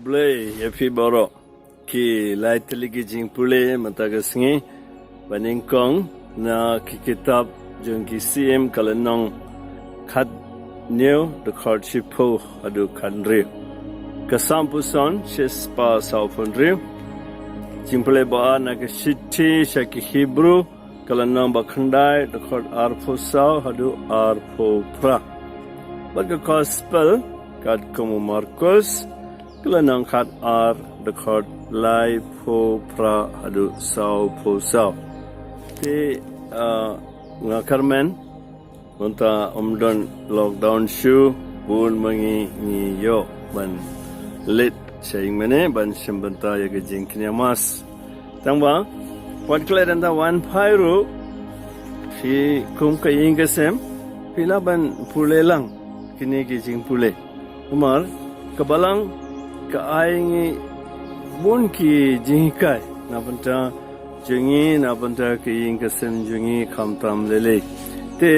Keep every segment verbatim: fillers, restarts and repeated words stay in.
Blei ïa phi baroh. Ki lai tylli ki jingpule mynta ka sngi ba nyngkong na ki kitab jong ki Syiem ka lynnong khathynñiew dkhot shiphew haduh khathynriew. Ka Salm puson shispah sawphew hynriew. Jingpule ba ar na ka shithi sha ki Hebru ka lynnong ba khyndai dkhot arphew saw haduh arphew phra. Bad ka Gospel katkum u Markus ka lynnong khatar dkhot laiphew phra haduh sawphew saw. Te, ah, nga kyrmen mynta ym don lockdown shuh, bun ma ngi ngi ïoh ban leit sha ïing mane ban shim bynta ïa ka jingkñia mass. Tangba wat klet hangta wan phai ruh, phi kum ka ïing ka sem phi lah ban pule lang kine ki jingpule. Namar ka Balang ka ai ngi bun ki jinghikai na bynta jong ngi, na bynta ka ïing ka sem jong ngi khamtam lei lei. Te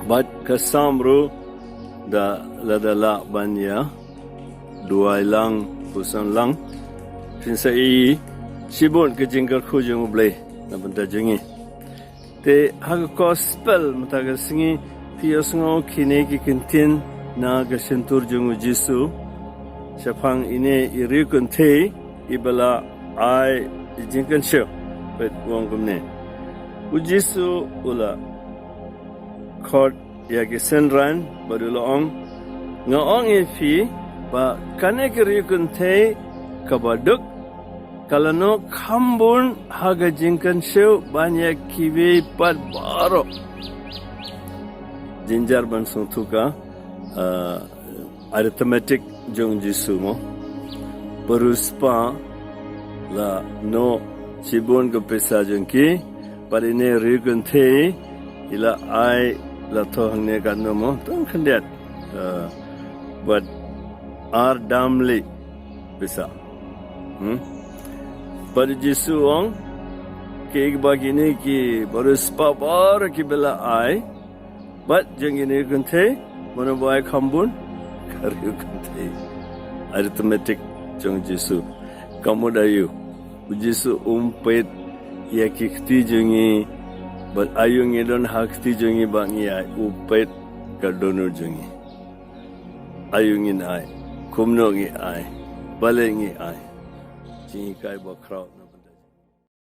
bad ka Salm ruh da lada lah ban ïa duwai lang, puson lang, phin sa ïohi shibun ka jingkyrkhu jong U Blei na bynta jong ngi. Te ha ka Gospel mynta ka sngi phi ïohsngew kine ki kyntien na ka shyntur jong U Jisu shaphang ine i riewkynthei iba la ai jingkynshew. Peit, u ong kumne, U Jisu u la khot ïa ki synran bad u la ong, nga ong ïa phi ba kane ka riewkynthei kaba duk ka la noh kham bun ha ka jingkynshew ban ïa kiwei pat baroh. Jynjar ban sngewthuh ka, ah, arithmetic jong Jisu mo. Bariewspah la noh shibun ka pisa jong ki, bad ine i riewkynthei i la ai la thoh hangne katno mo, tang khyndiat, ah, bad ar dam lei pisa. Hmm? Bad U Jisu u ong, kiei kiba kine ki bariewspah baroh kiba la ai, bad jong kine ki kynthei mano ba ai kham bun? Ka riewkynthei. Arithmetic jong U Jisu. Ka mut aïu? U Jisu um peit ïa ki kti jong ngi, bad aïu ngi don ha kti jong ngi ba ngi ai? U peit ka dohnud jong ngi. Aïu ngin ai? Kumno ngi ai? Balei ngi ai? Jinghikai bakhraw.